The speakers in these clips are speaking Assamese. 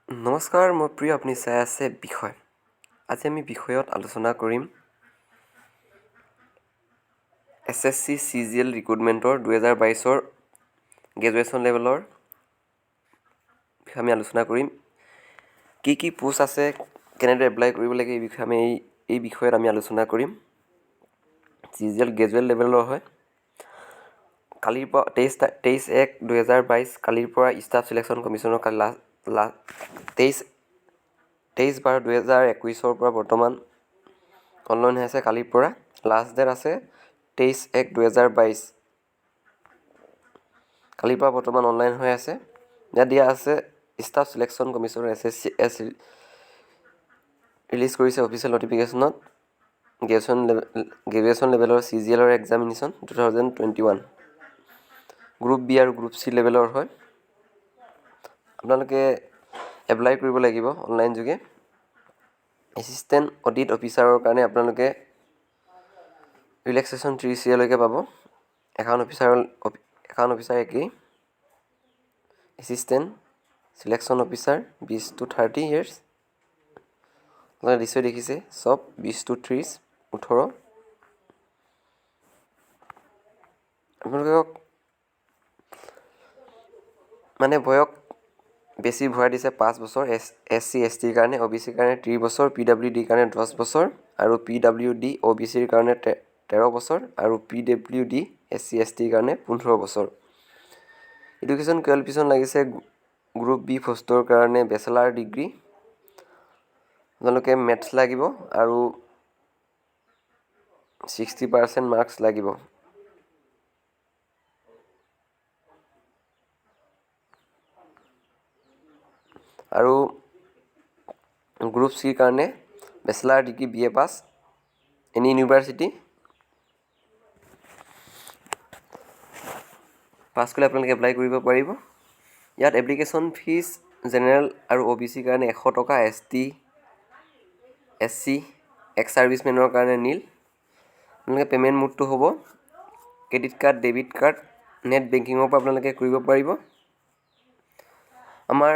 নমস্কাৰ, মই প্ৰিয়, আপুনি চাই আছে বিষয়। আজি আমি বিষয়ত আলোচনা কৰিম এছএছচি চিজিএল ৰিক্ৰুটমেণ্টৰ 2022ৰ গ্ৰেজুৱেশ্যন লেভেলৰ বিষয়ে আমি আলোচনা কৰিম। কি কি পোষ্ট আছে, কেনেদৰে এপ্লাই কৰিব লাগে, এই বিষয়ে আমি এই বিষয়ত আমি আলোচনা কৰিম। চিজিএল গ্ৰেজুৱেট লেভেলৰ হয়। কালিৰ পৰা 23/1/2022, কালিৰ পৰা ষ্টাফ চিলেকশ্যন কমিশ্যনৰ কালি লাষ্ট 23/12/2021ৰ পৰা বৰ্তমান অনলাইন হৈ আছে। কালিৰ পৰা লাষ্ট ডেট আছে 23/1/2022। কালিৰ পৰা বৰ্তমান অনলাইন হৈ আছে। ইয়াত দিয়া আছে, ষ্টাফ চিলেকশ্যন কমিশ্যনৰ এছএছচি এছ ৰিলিজ কৰিছে অফিচিয়েল নটিফিকেশ্যনত গ্ৰেজুৱেশ্যন লেভেলৰ চিজিএলৰ এক্সামিনেশ্যন 2021, গ্ৰুপ বি আৰু গ্ৰুপ চি লেভেলৰ হয়। আপোনালোকে এপ্লাই কৰিব লাগিব অনলাইন যোগে। এছিষ্টেণ্ট অডিট অফিচাৰৰ কাৰণে আপোনালোকে ৰিলেক্সেশ্যন 30 ইয়েৰলৈকে পাব। একাউণ্ট অফিচাৰ একেই। Assistant selection officer 20 to 30 years. আপোনালোকে নিশ্চয় দেখিছে, চব 20 টু 30, 18। আপোনালোকক মানে বয়স বেছি ভৰাই দিছে 5 বছৰ এছ চি, এছ টিৰ কাৰণে, অ' বি চিৰ কাৰণে 30 বছৰ, পি ডাব্লিউ ডিৰ কাৰণে 10 বছৰ আৰু পি ডাব্লিউ ডি, অ' বি চিৰ কাৰণে 13 বছৰ আৰু P W D, S C, S টিৰ কাৰণে 15 বছৰ। এডুকেশ্যন কোৱালিফিকেশ্যন লাগিছে গ্ৰুপ বি পষ্টৰ কাৰণে বেচেলাৰ ডিগ্ৰী, আপোনালোকে মেথছ লাগিব আৰু 60% মাৰ্কছ লাগিব। আৰু গ্ৰুপ চিৰ কাৰণে bachelor degree, BA pass, any university pass কৰিলে আপোনালোকে এপ্লাই কৰিব পাৰিব। ইয়াত এপ্লিকেশ্যন ফিজ জেনেৰেল আৰু অ' বি চিৰ কাৰণে 100 টকা, S T, S C, ex ছাৰ্ভিচমেনৰ কাৰণে নীল। আপোনালোকে পে'মেণ্ট মোডটো হ'ব credit card, debit card, net বেংকিঙৰ পৰা আপোনালোকে কৰিব পাৰিব। আমাৰ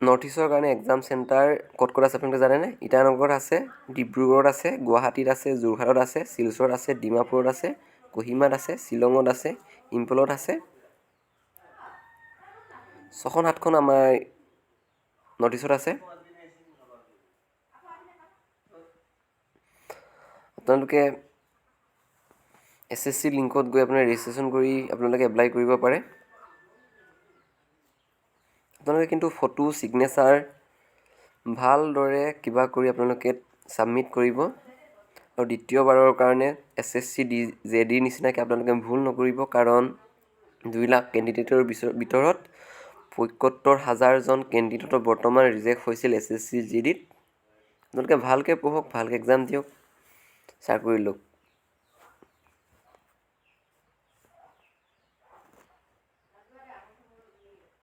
নৰ্থ ইষ্টৰ কাৰণে এক্সাম চেণ্টাৰ ক'ত ক'ত আছে আপোনালোকে জানেনে? ইটানগৰত আছে, ডিব্ৰুগড়ত আছে, গুৱাহাটীত আছে, যোৰহাটত আছে, শিলচৰত আছে, ডিমাপুৰত আছে, কহিমাত আছে, শ্বিলঙত আছে, ইম্ফলত আছে। ছখন সাতখন আমাৰ নৰ্থ ইষ্টত আছে। আপোনালোকে এছএছচি লিংকত গৈ আপোনাৰ ৰেজিষ্ট্ৰেশ্যন কৰি আপোনালোকে এপ্লাই কৰিব পাৰে। আপোনালোকে কিন্তু ফটো, ছিগনেচাৰ ভালদৰে কিবা কৰি আপোনালোকে ছাবমিট কৰিব আৰু দ্বিতীয়বাৰৰ কাৰণে এছএছচি জে ডিৰ নিচিনাকৈ আপোনালোকে ভুল নকৰিব, কাৰণ 2 লাখ কেণ্ডিডেটৰ ভিতৰত 75 হাজাৰজন কেণ্ডিডেটৰ বৰ্তমান ৰিজেক্ট হৈছিল এছএছচি জি ডিত। আপোনালোকে ভালকৈ পঢ়ক, ভালকৈ এক্সাম দিয়ক, চাকৰি লওক।